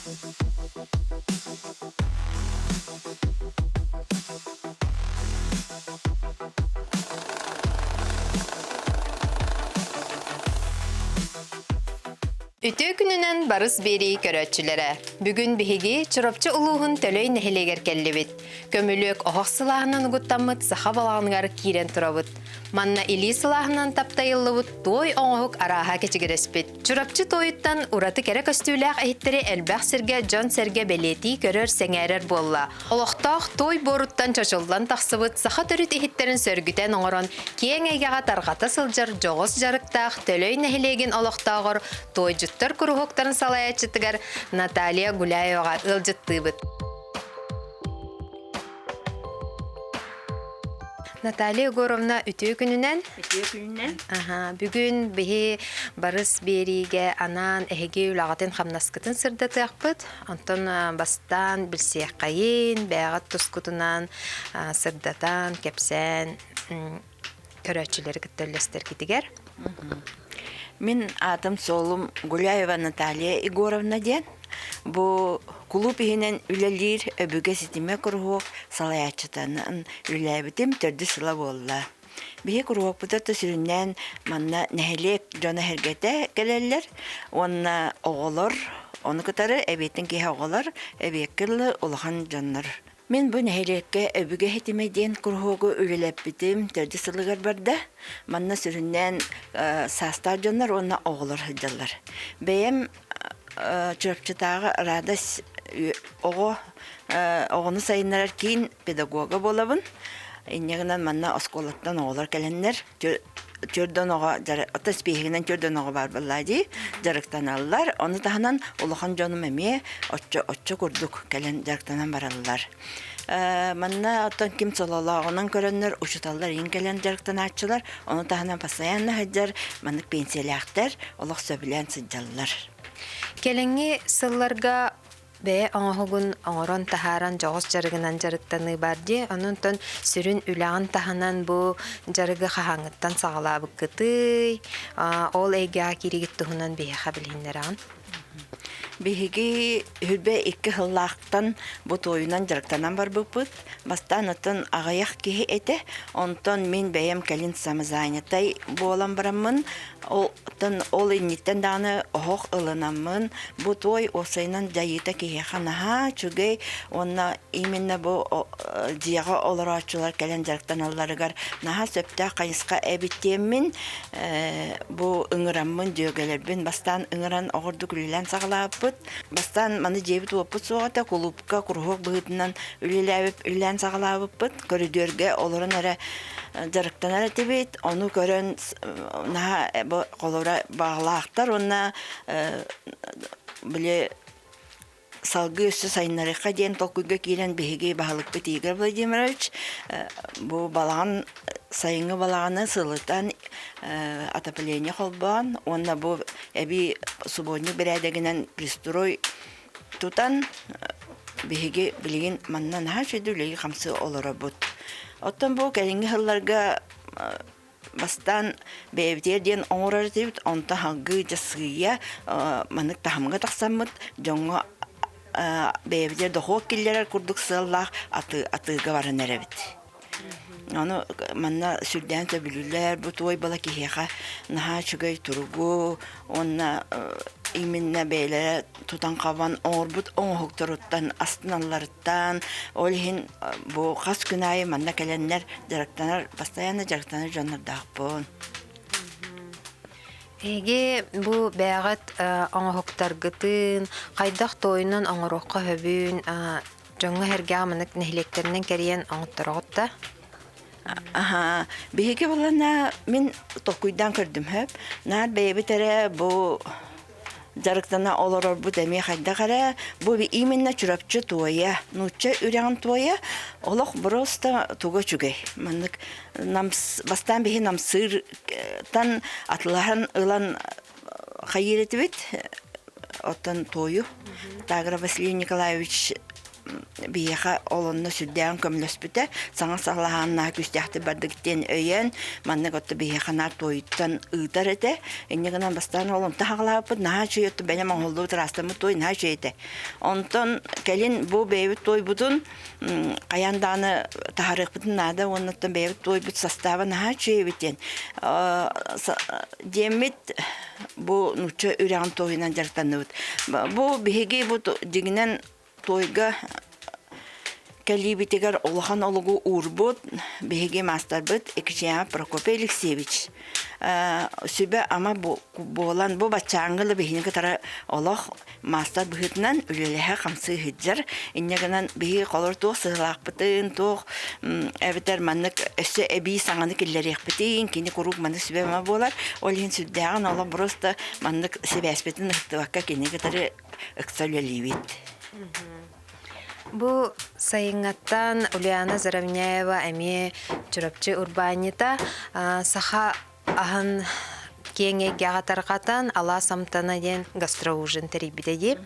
Үтүө күнүнэн барыс биэрии көрөөччүлэрэ! Бүгүн биһиги Чурапчы улууһун Төлөй нэһилиэгэр кэллибит. Көмүлүөк оһох сылааһынан угуттаммыт саха балаҕаныгар киирэн турабыт. Манна илии сылааһынан таптайыллыбыт туой оҥоһук арааһа кэчигирэспит. Чурапчы туойуттан ураты кэрэ көстүүлээх иһиттэри элбэх сиргэ дьон-сэргэ бэлиэтии көрөр, сэҥээрэр буолла. Олохтоох туой буоруттан чочуллан тахсыбыт саха төрүт иһиттэрин сөргүтэн оҥорон, киэҥ эйгэҕэ тарҕата сылдьар дьоҕус дьарыктаах Төлөй нэһилиэгин олохтооҕор туойдьуттар куруһуоктарын салайааччытыгар Наталья Гуляеваҕа ыалдьыттыыбыт. Наталья Егоровна, үтүө күнүнэн. Үтүө күнүнэн. Аха, бүгүн биһи барыс биэриигэ анаан эһиги үлэҕитин хамнаскытын сырдатыахпыт. Онтон бастаан билсиэххэйин, бэйэҕит тускутунан сырдатан, кэпсээн көрөөччүлэри кытта үллэстэргитигэр. Мин аатым суолум Гуляева Наталья Егоровна диэн. Бу кулууп иһинэн үлэлиир өбүгэ ситимэ куруһуок салайааччытынан үлэлээбитим төрдүс сыла буолла. Биһи куруһуокпутугар да сүрүннээн манна нэһилиэк дьоно-сэргэтэ кэлэллэр уонна оҕолор, ону кытары эбиэттэн киэһэ оҕолор, эбиэккэ дылы улахан дьоннор. Мин бу нэһилиэккэ Өбүгэ ситимэ диэн куруһуогу үлэлэппитим төрдүс сылыгар барда. Манна сүрүннээн саастаах дьоннор уонна оҕолор сылдьаллар. Бэйэм Чурапчытааҕы Радость оҕо оҕону сайыннарар киин педагога буолабын. Инньэ гынан манна оскуолаттан оҕолор кэлэннэр төрдөн оҕо оттон испииһэгинэн төрдөн оҕо баар буоллаа дии дьарыктаналлар. Ону таһынан улахан дьонум эмиэ оччо оччо курдук кэлэн дьарыктанан бараллар. Манна оттон ким сололооҕунан көрөннөр учууталлар иин кэлэн дьарыктанааччылар, ону таһынан постоянно сылдьар маннык пенсиялээхтэр олох сөбүлээн сылдьаллар. Кэлиҥҥи сылларга бэйэ оҥоһугун оҥорон таһааран дьоҕус дьарыгынан дьарыктаныы баар дии. Онон сүрүн үлэҕин таһынан бу дьарыгы хаһааҥҥыттан саҕалаабыккытый? Ол эйгэҕэ кииригит туһунан биһиэхэ билиһиннэрэҕин. Биһиги үрбэ икки сыллаахтан бу туойунан дьарыктанан барбыппыт. Бастаан оттон аҕыйах киһи этэ. Онтон мин бэйэм кэлин самозанятай буолан бараммын, оттон ол инниттэн даҕаны оһох ылынаммын, бу туой уопсайынан дьайыыта киһиэхэ наһаа үчүгэй уонна именно бу дьиэҕэ олорооччулар кэлэн дьарыктаналларыгар наһаа сөптөөх хайысха эбит диэммин бу ыҥыраммын дьүөгэлэрбин бастаан ыҥыран оҕордук үлэлээн саҕалаабыппыт. Бастаан маны дьиэбит-уоппут суох этэ, кулуупка куруһуок быһыытынан үлэлээбит үлэлээн саҕалаабыппыт. Көрүдүөргэ олорон эрэ дьарыктанар этибит. Ону көрөн наһаа бу холобура баҕалаахтар уонна били салгыы өссө сайыннарыахха диэн толкуйга киирэн биһиги баһылыкпыт Игорь Владимирович бу балаҕан сайыҥҥы балаҕаны сылытан отопление холбоон уонна бу эбии субботник бэрээдэгинэн пристрой тутан биһиги билигин манна наһаа үчүгэй үлэлии-хамсыы олоробут. Оттон бу кэлиҥҥи сылларга Бастаан бэйэбитигэр диэн оҥорор этибит, онтон салгыы дьэ сыыйа маннык таһымҥа тахсаммыт дьоҥҥо бэйэбитигэр дохуот киллэрэр курдук сыаллаах атыыга баран эрэбит. Ону манна сүрдээн сөбүлүүллэр, бу туой бала киһиэхэ наһаа үчүгэй туругу уонна именно бэйэлэрэ тутан-хабан оҥорбут оҥоһуктаруттан астыналларыттан, ол иһин бу хас күн аайы манна кэлэннэр дьарыктанар, постоянно дьарыктанар дьоннордоохпун. Эһиги бу бэйэҕит оҥоһуктаргытын хайдах туойунан оҥоруохха сөбүн дьоҥҥо-сэргэҕэ маннык нэһилиэктэринэн кэрийэн оҥоттороҕут да? Аһаа, биһиги булана мин толкуйдаан көрдүм сөп. Наар бэйэбит эрэ бу дьарыктана олорорбут эмиэ хайдах эрэ бу именно Чурапчы туойа, нуучча үрэҕин туойа олох просто туга үчүгэй. Маннык намс бастаан биһи намсыыртан атылаһан ылан хайыыр этибит. Оттон туойу Тагра Василий Николаевич биһиэхэ ол онно сүрдээҕин көмөлөспүтэ. Саҥа саҕалаһааннаах күүстээхтик бардык диэн өйөөн, маннык отто биһиэхэ наар туойуттан ыытар этэ. Инньэ гынан бастаан ол онто хаҕалаабыппыт наһаа үчүгэй отто бэлэм оҥоһуллубут ыраастаммыт туой наһаа үчүгэй этэ. Онтон кэлин бу бэйэбит туойбутун хайаан даҕаны таһаарыахпытын наада уонна оттон бэйэбит туойбут састааба наһаа үчүгэй эбит диэн диэммит бу нуучча үрэҕин туойунан дьарыктанныбыт. Бу биһиги бу дьиҥинэн туойга кэлиибитигэр улахан олугу уурбут биһиги маастарбыт Екатерина Прокопий Алексеевич сүбэ-ама буолан бу баччааҥҥы да биһини кытары олох маастар быһыытынан үлэлэһэ хамсыы сылдьар. Инньэ гынан биһиги холор туох сыһылаахпытын, туох эбэтэр маннык өссө эбии саҥаны киллэриэхпитин, кини куруук маннык сүбэ-ама буолар. Ол иһин сүрдээҕин олох просто маннык сибээспитин ыһыктыбакка кини кытары ыкса үлэлиибит. Бу сайыҥҥаттан Ульяна Заровняева эмиэ Чурапчы урбаанньыта саха аһын киэҥ эйгэҕэ тарҕатан Алаас амтана диэн гастроужин тэрийбитэ дии.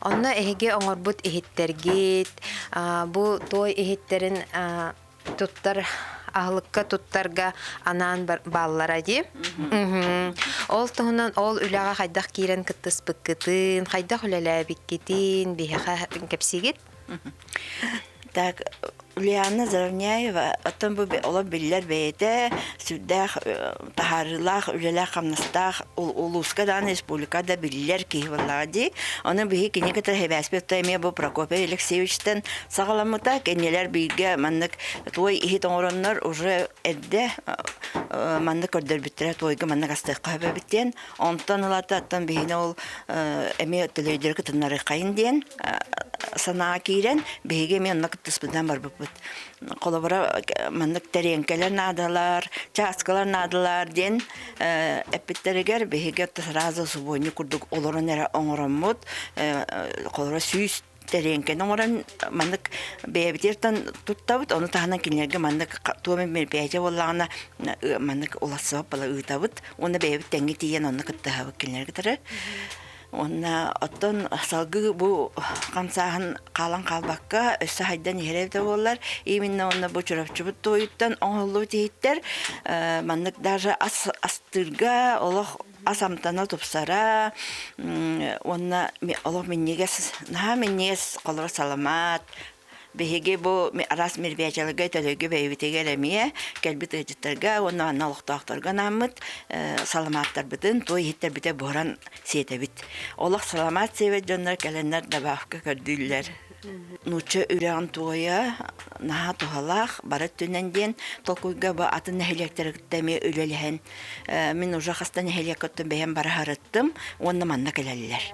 Онно эһиги оҥорбут иһиттэргит, бу туой иһиттэрин туттар аһылыкка туттарга анаан бааллара дии. Ол туһунан ол үлэҕэ хайдах киирэн кыттыспыккытын, хайдах үлэлээбиккитин биһиэхэ кэпсиигит? Так, Ульяна Заровняева, оттон бу олох биллэр бэйэтэ сүрдээх таһаарыылаах, үлэлээх-хамнастаах улууска даҕаны, республика да биллэр киһи буоллаҕа дии. Ону биһи кини кытары хэбээспит эмиэ бу Прокопий Алексеевичтан саҕаламмыта. Кинилэр бииргэ маннык туой иһит оҥороннор уже эрдэ маннык көрдөрбүттэрэ туойга маннык астыахха сөп эбит диэн. Онтон ылата оттон биһини ол эмиэ төлөйдөрү кытыннарыаххайын диэн санаа киирэн, биһиги эмиэ онно кыттыспытынан барбыппыт. Холобура, маннык тэриэҥкэлэр наадалар, чааскалар наадалар диэн эппиттэригэр биһиги сразу субуонньук курдук олорон эрэ оҥороммут, холобура 100 тэриэҥкэни оҥорон маннык бэйэбититтэн туттабыт, ону таһынан кинилэргэ маннык туом мероприятие буоллаҕына маннык уларсыбат буола ыытабыт уонна бэйэбит тэҥҥэ тиийэн онно кыттыһабыт кинилэргэ кытары. Уонна оттон салгыы бу хамсааһын хаалан хаалбакка өссө хайдан иһэрэ эбитэ буоллар, именно уонна бу Чурапчыбыт туойуттан оҥоһуллубут иһиттэр маннык даже ас астыырга олох ас амтана тупсара уонна олох минньигэс наһаа минньигэс холоро саламаат Биһиги бу араас мероприятиеларга төлөйгө бэйэбитигэр эмиэ кэлбит ыалдьыттарга уонна манна олохтоохторго анааммыт саламааттарбытын, туой иһиттэрбитэ буһаран сиэтэбит. Олох саламаат сиэбэт дьоннор кэлэннэр добавка көрдүүллэр. Нуучча үрэҕин туойа наһаа туһалаах, бары өттүнэн диэн толкуйга бу атын нэһилиэктэри кытта эмиэ үлэлэһэн мин уже хаста нэһилиэккэ оттон бэйэм бара сырыттым уонна манна кэлэллэр.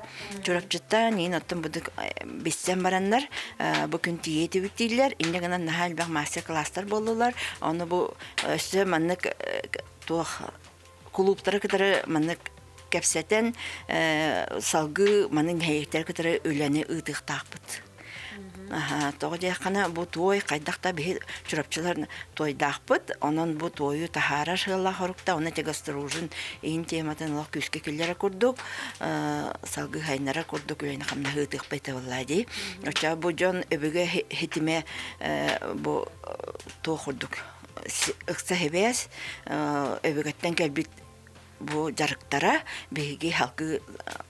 Чурапчыттан иин оттон будук билсэн бараннар бу күн тиийэ түбүктииллэр. Инньэ гынан наһаа элбэх мастер-класстар буоллулар. Ону бу өссө маннык туох кулууптары кытары маннык кэпсэтэн салгыы маннык нэһилиэктэри кытары үлэни ыытыахтаахпыт. Тоҕо диэххинэ, бу туой хайдах да биһи чурапчылар туойдаахпыт, онон бу туойу таһаарар сыаллаах хорукта, онно тегостружин иһин тематын олох күүскэ киллэрэр курдук, салгыы хайнарар курдук үлэни хамнаһы ыытыахпыт этэ буоллаа дии. Оччоҕо бу дьон өбүгэ хитимэ бу туох курдук ыкса сибээс өбүгэттэн кэлбит бу дьарыктара биһиги салгыы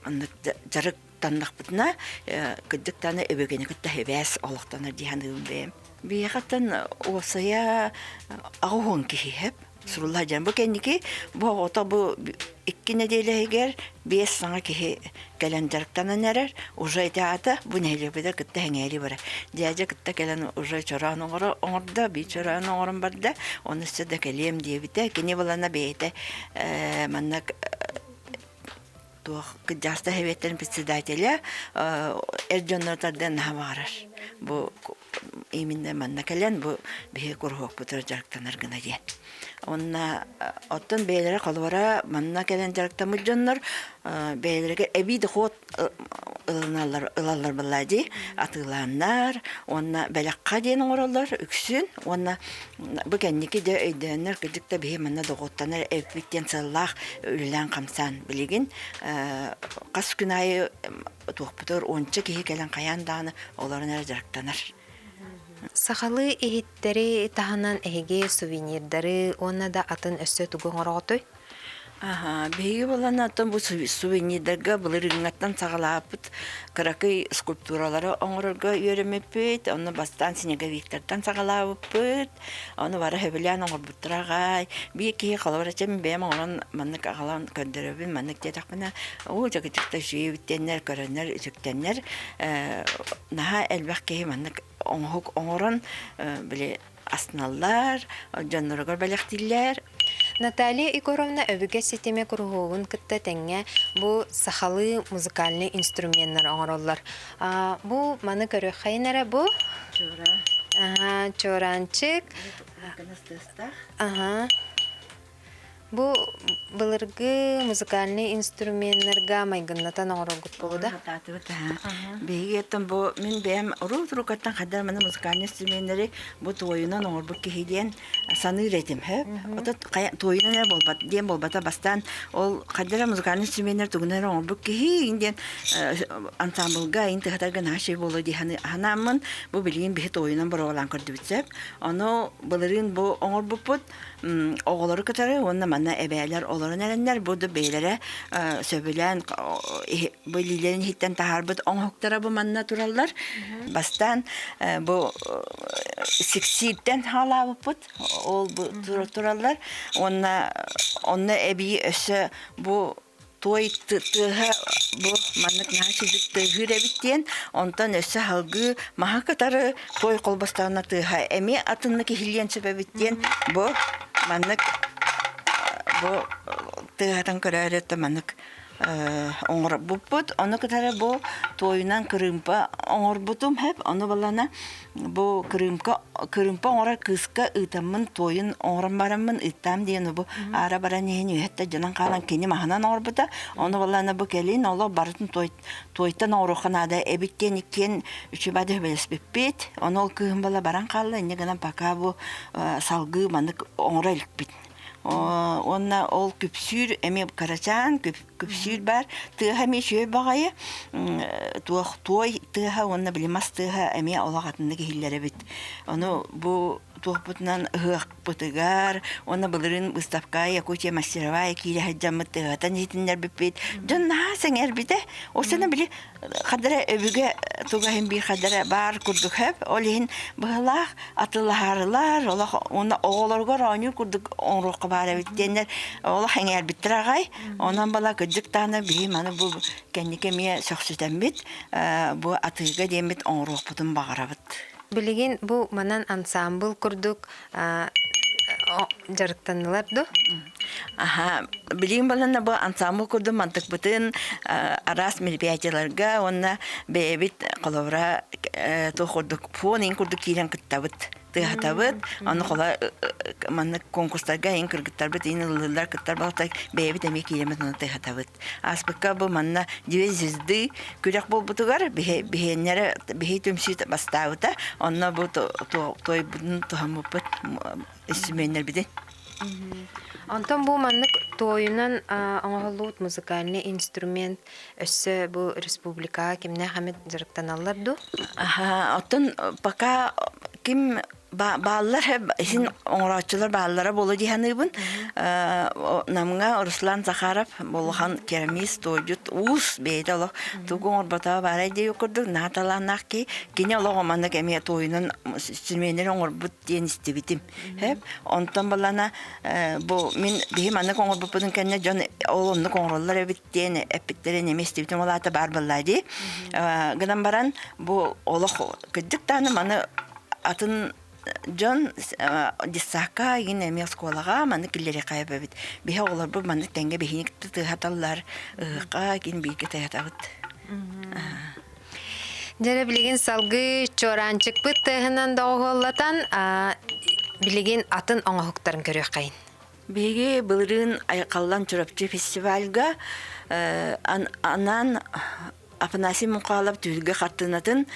маннык дьарык таннахпытына кырдьык даҕаны өбүгэни кытта сибээс олохтонор дии саныыбын бэйэм. Биһиэхэттэн уопсайа 80 киһи сөп сурулла дьон. Бу кэнники бу оҕото бу 2 нэдиэлэ иһигэр 5 саҥа киһи кэлэн дьарыктанан эрэр. Уже ити аата бу нэһилиэкпитигэр кытта сэҥээрии барар. Дьээдьэ кытта кэлэн уже чороон оҥордо, биир чороон оҥорон барда. Оны өссө да кэлиэм диэбитэ. Кини булана бэйэтэ манна туох кырдьаҕастар сэбиэттэрин председателэ эр дьоннору тардан наһаа баҕарар. Бу именно манна кэлэн бу биһиги куруһуокпутугар дьарыктанар гына диэн. Уонна оттон бэйэлэрэ холобура манна кэлэн дьарыктаммыт дьоннор бэйэлэригэр эбии дохуот ылыналлар ылаллар буоллаа дии атыылааннар уонна бэлэххэ диэн оҥороллор үксүн уонна бу кэнники дьэ өйдөөннөр кырдьык да биһи манна доҕуоттанар эбиппит диэн сыаллаах үлэлээн хамсаан билигин хас күн аайы туохпутугар уонча киһи кэлэн хайаан даҕаны олорон эрэ дьарыктанар. Сахалыы иһиттэри таһынан эһиги сувенирдары уонна да атын өссө тугу оҥороҕутуй? Аһаа, биһиги буолан оттон бу сувенирдарга былырыыҥҥаттан саҕалаабыт кыракый скульптуралары оҥорорго үөрэммиппит. Онно бастаан снеговиктартан саҕалаабыппыт. Ону бары сөбүлээн оҥорбуттара аҕай. Биир киһи холобура чэ мин бэйэм оҥорон маннык аҕалан көрдөрөбүн, маннык диэтэхпинэ, уу дьэ кычыкта үчүгэй эбит диэннэр көрөннөр, үтүктэннэр наһаа элбэх киһи маннык оҥоһук оҥорон били астыналлар, дьонноругар бэлэхтииллэр. Наталья Егоровна өбүгэ ситимэ куруһуогун кытта тэҥҥэ бу сахалыы музыкальнай инструменнары оҥороллор. Бу маны көрүөххэйин эрэ бу. Чуораан. Чуораанчык. Аха. Бу былыргы музыкальнай инструменнарга майгыннатан оҥороргут буолуо да? Сатаатыбыт Биһиги оттон бу мин бэйэм урут-уруккаттан хайдах маны музыкальнай инструменнэри бу туойунан оҥорбут киһи диэн саныыр этим. Ото туойунан эрэ буолбат диэн буолбата бастаан ол хайдах эрэ музыкальнай инструменнэр тугунан эрэ оҥорбут киһи диэн ансамблга ин тыһатарга наһаа үчүгэй буолуо дии санааммын бу билигин биһи туойунан боруобалаан көрдүбүт сөп. Ону былырыын бу оҥорбуппут оҕолору кытары уонна манна эбээлэр олорон эрэннэр бу да бэйэлэрэ сөбүлээн бу илиилэрин иһиттэн таһаарбыт оҥоһуктара бу манна тураллар. Бастаан бу сиксииртэн хаалаабыппыт ол бу тураллар уонна онно эбии өссө бу туой тыаһа бу маннык наһаа сидик тыаһыыр эбит диэн, онтон өссө салгыы маһы кытары туой холбостоҕуна тыаһа эмиэ атыннык иһиллиэн сөп эбит диэн бу маннык бу тыаһатан көрөөрү маннык оҥорбуппут. Ону кытары бу туойунан кырыымпа оҥорбутум сөп. Ону балана Бу кырыымка кырыымпа оҥорор кыыска ыытаммын туойун оҥорон бараммын ыыттаам диэн бу аара баран иһин үөһэттэн дьонон хаалан кини маһынан оҥорбута. Ону балаана бу кэлин олох барытын туой туойтан оҥоруохха наада эбит диэн иккиэн үчүгэй сөбүлэспиппит. Ону ол кыыһым бала баран хаалла инньэ гынан пока бу салгыы маннык оҥоро иликпит. Уонна ол күпсүүр эмиэ кырачаан күпсүүр баар. Тыаһа эмиэ үчүгэй баҕайы. Туох туой тыаһа уонна били мас тыаһа эмиэ олох атыннык иһиллэр эбит. Ону бу туохпутунан ыһыахпытыгар уонна былырыын выставка Якутия мастеровая киирэ сылдьаммыт тыаһатан иһитиннэрбиппит. Дьон наһаа сэҥээрбитэ. Ол сана били хадара өбүгэ тугаһын биир хадара баар курдук хөп. Ол иһин быһылаах атылаһарылар олох уонна оҕолоругар оонньуур курдук оҥоруохха баар эбит диэннэр олох эҥээрбиттэр аҕай. Онон бала кырдьык даҕаны биһи маны бу кэнники эмиэ сөхсүтэммит бу атыыга диэммит оҥоруохпутун баҕарабыт. Билигин бу манан ансаамбыл курдук дьарыктаннылар дуо? Аха, билигин баланна бу ансамбл курдук мантыкпытын араас мероприятиеларга уонна бэйэбит холобура туох курдук фон ин курдук киирэн кыттабыт тыаһатабыт ону хола маннык конкурстарга ин кыргыттарбыт ин ыллыыллар кыттар балта бэйэбит эмиэ киирэммит ону тыаһатабыт ааспыкка бу манна две звезды күрэх буолбутугар биһиэннэрэ биһи түмсүү бастаабыта онно бу туойбутун туһаммыппыт инструментнэрбитин Онтон бу маннык туойунан оҥоһуллубут музыкальный инструмент өссө бу республикаҕа кимнээх эмит дьарыктаналлар дуу? Аха, оттон пока ким бааллар син оҥорооччулар бааллара буолуо дии саныыбын. Намҥа Руслан Захаров улахан керамист, туойдьут, уус бэйэтэ олох тугу оҥорботоҕо баарай диэбит курдук наһаа талааннаах киһи. Кини олох маннык эмиэ туойунан инструменнэри оҥорбут диэн истибитим. Онтон балана бу мин биһи маннык оҥорбуппутун кэннэ дьон ол оннук оҥороллор эбит диэн эппиттэрин эмиэ истибитим ол аата баар буоллаа дии. Гынан баран бу олох кырдьык даҕаны маны атын дьон детсадка игин эмиэ оскуолаҕа маннык киллэриэххэ эбэбит. Биһи оҕолорбут маннык тэҥҥэ биһини тыаһаталлар, ыһыахха кин бииргэ тыаһатабыт. Дьэ билигин салгыы чуораанчыкпыт тыаһынан доҕуһуоллатан билигин атын оҥоһуктарын көрүөххэйин. Биһиги былырыын Айхаллан Чурапчы фестивальга анаан Афанасий Мухалов түһүлгэ хартыынатын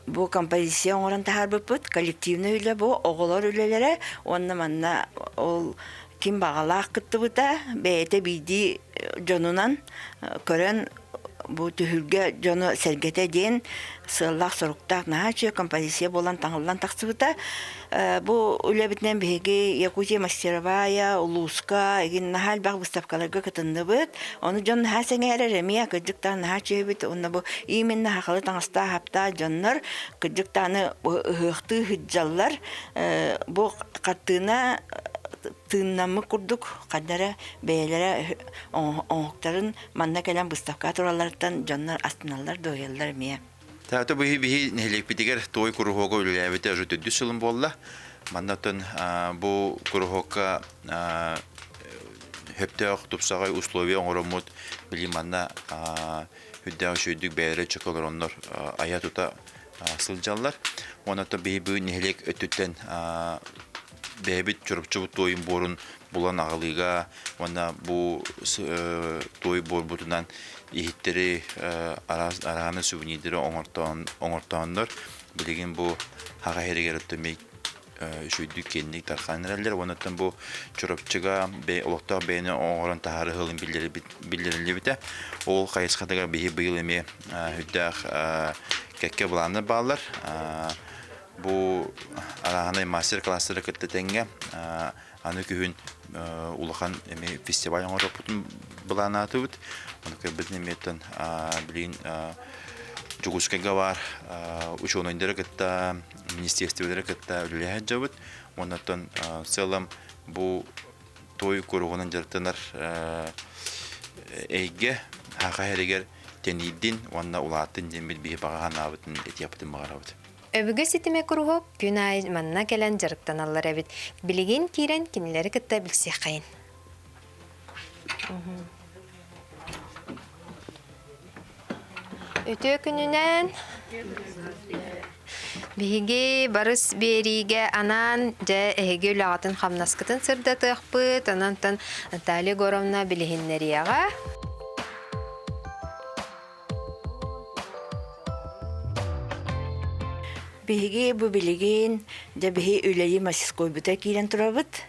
бу композиция оҥорон таһаарбыппыт. Коллективнай үлэ бу, оҕолор үлэлэрэ уонна манна ол ким баҕалаах кыттыбыта, бэйэтэ биирдии дьонунан көрөн бу түһүлгэ дьону сэргэтэ диэн сыаллаах-соруктаах наһаа үчүгэй композиция буолан таҥыллан тахсыбыта. Бу үлэбитинэн биһиги Якутия мастеровая, улууска игин наһаа элбэх выставкаларга кытынныбыт. Ону дьон наһаа сэҥээрэр эмиэ кырдьыктаан наһаа үчүгэйбит. Уонна бу именно сахалыы таҥастаах аптаах дьоннор кырдьыктааны ыһыахтыы сылдьаллар. Бу хартыына тыыннаммыт курдук ханна эрэ бэйэлэрэ оҥоһуктарын манна кэлэн выставкаҕа туралларыттан дьоннор астыналлар, дуоһуйаллар эмиэ. Таата быһыы биһи нэһилиэкпитигэр туой куруһуога үлэлээбитэ уже төрдүс сылым буолла. Манна оттон бу куруһуокка хөптөөх тупсаҕай условия оҥороммут били манна үрдээх үчүгэйдик бэйэлэрэ чөкө олороннор айа-тута сылдьаллар. Уонна биһи бу нэһилиэк өттүттэн бэйэбит Чурапчыбыт туойун буорун булан аҕалыыга уонна бу туой буорбутунан иһиттэри арааны сувенирдэри оҥортооннор билигин бу Хаха иһэригэр оттон үчүгэйдик киэҥник тарҕаан эрэллэр уонна бу Чурапчыга олохтоох бэйэни оҥорон таһаарыы сылын биллэриллибитэ. Ол хайысхатыгар биһи быйыл эмиэ сүрдээх кэккэ былааннар бааллар. Бу арааһынай мастер-класстары кытта тэҥҥэ аны күһүн улахан эмиэ фестиваль оҥоруохпутун былааннаатыбыт. Ону көрбүтүн эмиэттэн билигин Дьокуускайга баар учуонайдары кытта, министерстволары кытта үлэлэһэ сылдьабыт. Уонна оттон в целом бу той куругунан дьарыктанар эйгэ саха сиригэр тэнийдин уонна улааттын диэммит биһи баҕа санаабытын этиэхпитин баҕарабыт. Өбүгэ ситимэ куруһуок күн аайы манна кэлэн дьарыктаналлар эбит. Билигин киирэн кинилэри кытта билсиэххэйин. Үтүө күнүнэн! Биһиги барыс биэриигэ анаан дьэ эһиги үлэҕитин-хамнаскытын сырдатыахпыт. Онон Наталья Егоровна билиһиннэриэҕэ. Биһиги бу билигин дьэ биһи үлэли мастерскойбута киирэн турабыт.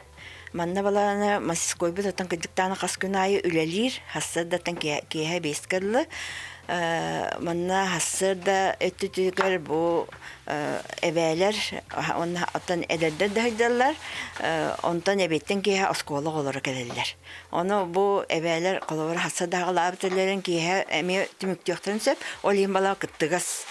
Манна балаана мастерскойбут оттон кырдьыктааны хас күн аайы үлэлиир. Сарсыардаттан киэһэ биэскэ дылы. Манна сарсыарда өттүтүгэр бу эбээлэр уонна оттон эдэрдэр да сылдьаллар. Онтон эбиэттэн киэһэ оскуола оҕолоро кэлэллэр. Ону бу эбээлэр холобур хасса даҕалаабыт үлэлэрин киэһэ эмиэ түмүктүөхтэрин сөп. Ол иһин балаҕа кыттыгас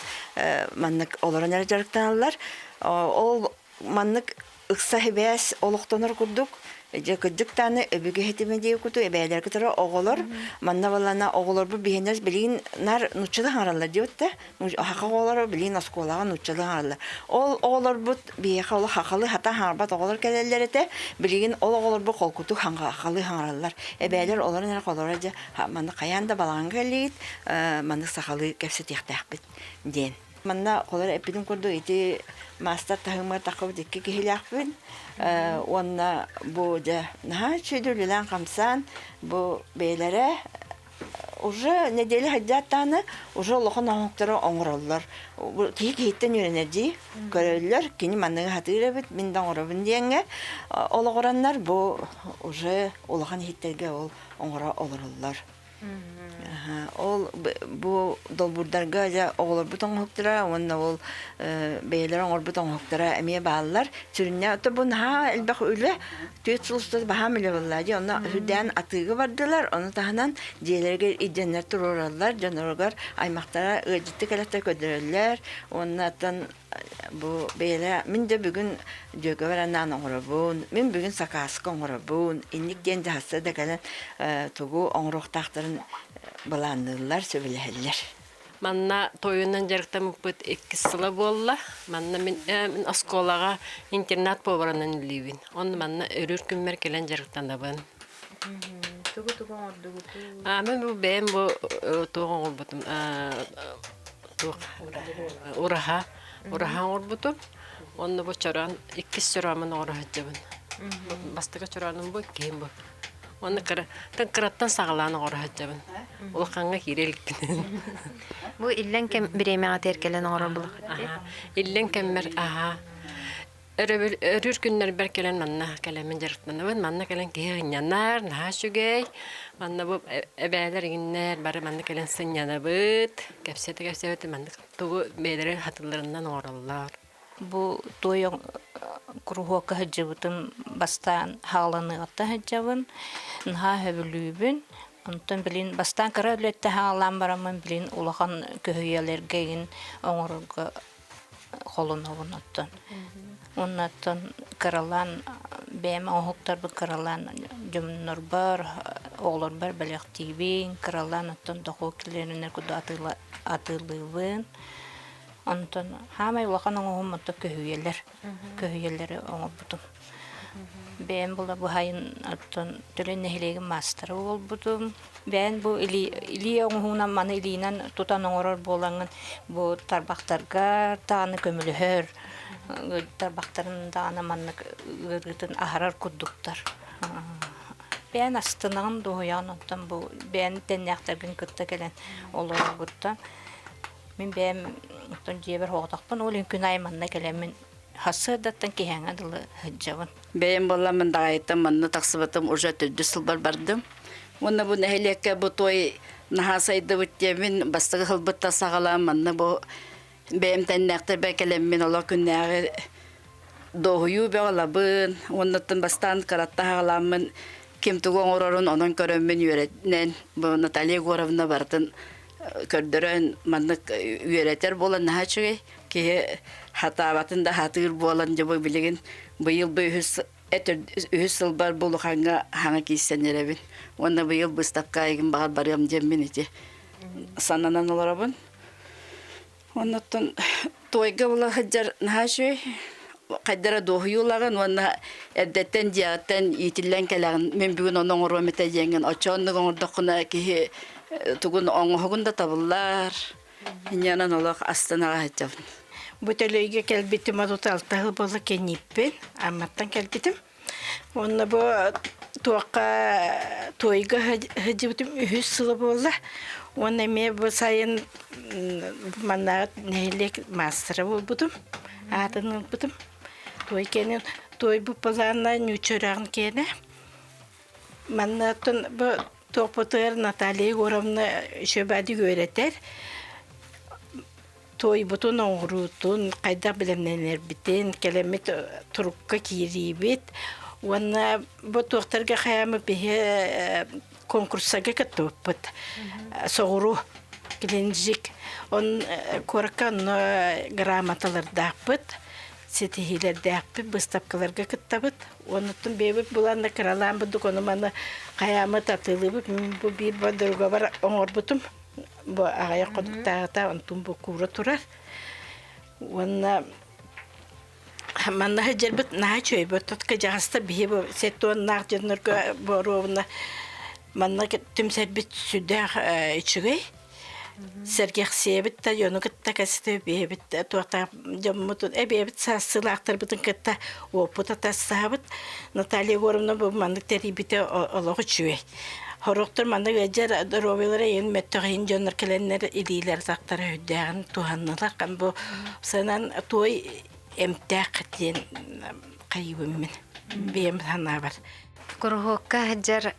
маннык олорон эрэ дьарыктаналлар. Ол маннык ыкса сибээс олохтонор курдук дьэ кырдьык даҕаны өбүгэ ситимэ диэки куту эбээлэр кытары оҕолор манна балана оҕолорбут биһиэннэр билигин нар нууччалыы хаҥараллар диэбит да Саха оҕолоро билигин оскуолаҕа нууччалыы хаҥараллар. Ол оҕолорбут биһиэхэ олох сахалыы хатан хаҥарбат оҕолор кэлэллэр этэ. Билигин ол оҕолорбут холкутук сахалыы хаҥараллар. Эбээлэр олорон эрэ холоро дьэ манна хайаан да балаҕаҥҥа кэллигит, маннык сахалыы кэпсэтиэхтээхпит диэн. Манна холор эппитим курдук ити маастар таһымыгар таххыбыт икки киһилээхпин. Уонна бу дьэ наһаа үчүгэй үлэлээн-хамсаан бу бэйэлэрэ Уже неделя сылдьааттаҕына уже улахан оҥоһуктары оҥороллор. Киһи киһиттэн үөрэнэр дии. Көрөллөр, кини манныгы сатыыр эбит, мин да оҥоробун диэҥҥэ олоҕураннар бу уже улахан иһиттэргэ ол оҥоро олороллор. Ол бу долбуурдарга дьэ оҕолорбут оҥоһуктара уонна ол бэйэлэрэ оҥорбут оҥоһуктара эмиэ бааллар. Сүрүннээн бу наһаа элбэх үлэ Түөрт сыл устата баһаам үлэ буолла дии. Онно үрдээн атыыга бардылар. Ону таһынан дьиэлэригэр илдьэннэр туруораллар, дьоноругар аймахтара ыалдьытты кэлэттэр көрдөрөллөр. Уонна оттон бу бэйэлэрэ мин да бүгүн дьүөгэбэр анаан оҥоробун, мин бүгүн сакааска оҥоробун, инник диэн дьаһалта да кэлэн тугу оҥоруохтаахтарын былаанныыллар, сөбүлэһэллэр. Манна тойунан дьарыктаммыппыт иккис сыла буолла. Манна мин, мин оскуолаҕа интернат поварынан үлэлиибин. Онно манна өрүүр күммэр кэлэн дьарыктанабын. Тугу-тугу оҥордугутуй? Мин бу бэйэм бу туох оҥорбутум. Туох ураһа ураһа оҥорбутум. Онно бу чороон иккис чороомун оҥоро сылдьабын. Бастакы чороонум бу, иккиһим бу. Уонна кыра, кыраттан саҕалаан оҥоро сылдьабын. Улахаҥҥа киирэ иликпин. Бу иллэҥ кэм бириэмэҕэ тиэркэлэн оҥорор булахыт Иллэҥ кэммэр аһаа Өрөбүл өрүүр күннэрбэр кэлэн манна кэлэммин дьарыктанабын. Манна кэлэн киһи сынньанар, наһаа үчүгэй. Манна бу эбээлэр иҥиннэр бары манна кэлэн сынньанабыт. Кэпсэтэ-кэпсэбит маннык тугу бэйэлэрэ хатылларынан оҥороллор. Бу туой куруһуокка сылдьыбытым бастаан хааланыаҕыттан сылдьабын, наһаа сөбүлүүбүн. Онтон билин бастаан кыра үлэттэн хаалаан бараммын билин улахан көһүйэлэргэ игин оҥорорго холонобун оттон. Уонна оттон кыралаан бэйэм оҥоһуктарбын кыралаан дьоннорбор, оҕолорбор бэлэхтиибин, кыралаан оттон дохуот киллэринэр курдук атыылыыбын. Онтон хаамай улахан оҥоһум оттон көһүйэлэр, көһүйэлэри оҥорбутум. Бэйэм була быһайын оттон Төлөн нэһилиэгин маастара буолбутум. Бэйэн бу илии оҥоһуунан маны илиинэн тутан оҥорор буолаҥҥын бу тарбахтарга даҕаны көмөлөһөр, тарбахтарын даҕаны маннык ыарыытын аһарар курдуктар. Бэйэн астынаҕын дуоһуйаҕын оттон бу бэйэн тэннээхтэргин кытта кэлэн олороргуттан мин бэйэм оттон дьиэбэр соҕотохпун ол иһин күн аайы манна кэлэммин Сарсыардаттан киэһээҥҥэ дылы сылдьабын. Бэйэм буолламмын даҕайыттан манна тахсыбытым уже төрдүс сылбар бардым. Уонна бу нэһилиэккэ бу той наһаа сайдыбыт диэммин бастакы сылбыттан саҕалаан манна бу бэйэм тэннээхтэрбэр кэлэммин олох күннээҕи дуоһуйуу бөҕөлабын уоннаттан бастаан кыратта саҕалааммын ким тугу оҥорорун онон көрөммүн үөрэнэн бу Наталья Егоровна барытын көрдөрөн маннык үөрэтэр буолан наһаа үчүгэй киһи хатаабатын да хатыыр буолан дьэ бу билигин быйыл бу үһүс үһүс сылбар бу улахаҥҥа хаҥа киирсэн эрэбин уонна быйыл быыстапка айыгын баҕар барыам диэммин ити сананан олоробун оннуттан туойга була сылдьар наһаа үчүгэй хайдара дуоһуйуулаҕын уонна эрдэттэн дьиэҕиттэн иитиллэн кэлэҕин мин бүгүн ону оҥоруом этэ диэҥҥин оччооннук оҥордоххуна киһи тугун оҥоһугун да табыллар Инньэнэн олох астынаҕа сылдьабын. Бу Төлөйгө кэлбитим 36 сыл буолла кэннииппин, Амматтан кэлбитим. Уонна бу туохха туойга сылдьыбытым үһүс сыла буолла. Уонна эмиэ бу сайын маннааҕы нэһилиэк маастара буолбутум, аатын ылбытым. Туой кэнин туойбут былаанна ньуучча үрэҕин киэнэ. Манна оттон бу Туохпутугар Наталья Егоровна үчүгэйдик үөрэтэр. Туойбутун оҥоруутун, хайдах бэлэмнэнэрбитин, кэлэммит турукка киириибит уонна бу туохтарга хайаамы биһи конкурсарга кыттыбыппыт. Соҕуруу Геленджик. Он куоракка онно грамоталардаахпыт, ситиһиилэрдээхпит, быыстапкаларга кыттабыт. Онуттан бэйэбит булан да кыралаан бурдук ону маны хайааммыт атыылыыбыт. Мин бу биир подругабар оҥорбутум. Бу аҕыйах хонуктааҕыта онтум бу куура турар. Уонна манна сылдьарбыт наһаа үчүгэй. Тотка дьаҕаста биһи бу сетуоннаах дьоннорго боруобуна манна түмсэрбит сүрдээх үчүгэй. Сэргэхсийэбит да дьону кытта кэстэбиэбит туохтаах дьоммутун эбиэбит саастыылаахтарбытын кытта уоппут атастаабыт. Наталья Егоровна бу маннык тэрийбитэ олох үчүгэй. Сорохтор маннык ыалдьар доруобуйалара иһин мөттөх иһин дьоннор кэлэннэр илиилэр атахтара үрдээҕин туһаннылар. Бу сынан туой эмтээх диэн хайыбын мин бэйэм санаабар. Куруһуокка сылдьар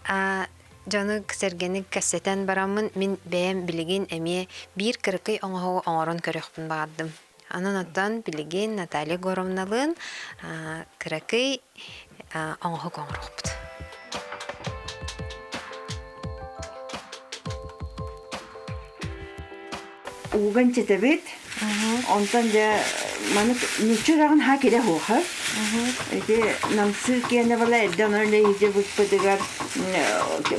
Дьону сэргэни кэпсэтэн бараммын, мин бэйэм билигин эмиэ биир кыракый оҥоһугу оҥорон көрүөхпүн баҕардым. Онон оттон билигин Наталья Егоровналыын кыракый оҥоһук оҥоруохпут. Ууган чэтэбит. Онтон дьэ маннык ньуччу үрэҕин ха кирэ хуоха. Ити намсыы киэнэ бала эрдэ онон үлэһиде быппытыгар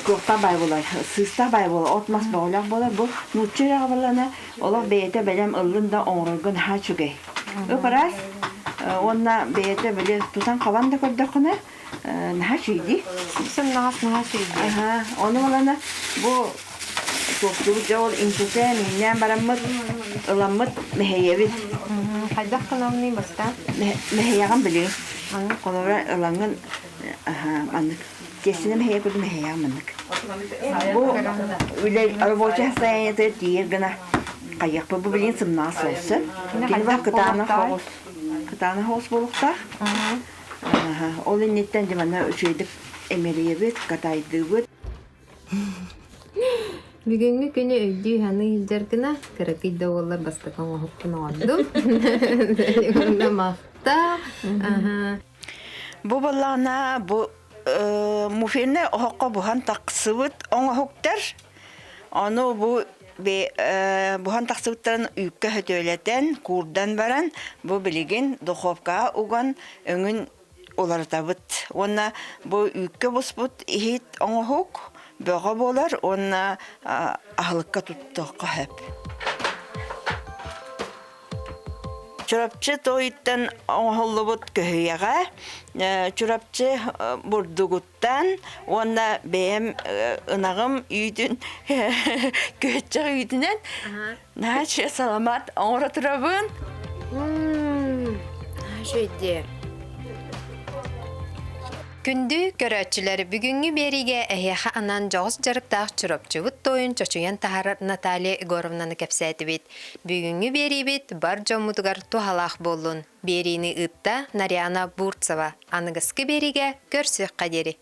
куохтаах баай буолар, сыыстаах баай буолар, от мас бөҕөлөөх буолар. Бу нуучча үрэҕэ балана олох бэйэтэ бэлэм ыллын да оҥорорго наһаа үчүгэй. Ып-ыраас уонна бэйэтэ били тутан хабан да көрдөххүнэ наһаа үчүгэй дии. Сымнаҕас наһаа үчүгэй. Аха, ону балана бу Туохтуубут дьэ ол иҥсэтэн, иҥнээн бараммыт, ыламмыт мэһэйэбит. Хайдах гынабыный бастаан? Мэһэйэҕин билигин. Холобура ылаҥҥын маннык тиэстэнэ мэһэйэ курдук мэһэйэҕин маннык. Бу үлэ рабочее состояниетыгар тиийэр гына хайыахпыт бу билигин сымнаҕас соҕус сөп. Кини бар кытаанах соҕус. Кытаанах соҕус буолуохтаах. Ол инниттэн дьэ манна үчүгэйдик эмэрийэбит, катайдыыбыт. Бүгүҥҥү күнү өйдүү-саныы сылдьар гына кыракый да буоллар бастакы оҥоһукпун оҥордум. Уонна махтал. Бу буоллаҕына бу муфины оһоххо буһан тахсыбыт оҥоһуктар. Ону бу буһан тахсыбыттарын үүккэ сөтүөлэтэн, куурдан баран, бу билигин духовкаҕа уган өҥүн уларытабыт. Уонна бу үүккэ буспут иһит оҥоһук бөҕө буолар уонна аһылыкка туттуохха сөп. Чурапчы туойуттан оҥоһуллубут көһүйэҕэ Чурапчы бурдугуттан уонна бэйэм ынаҕым үүтүн күөччэх үүтүнэн наһаа саламаат оҥоро турабын. Үчүгэй Күндү көрөөччүлэр, бүгүҥҥү биэриигэ эһиэхэ анаан дьоҕус дьарыктаах Чурапчыбыт туойун чочуйан таһаарар Наталья Егоровнаны кэпсээтибит. Бүгүҥҥү биэриибит бар дьоммутугар туһалаах буоллун. Биэриини ыытта Нарьяна Бурцева. Аныгыскы биэриигэ көрсүөххэ диэри.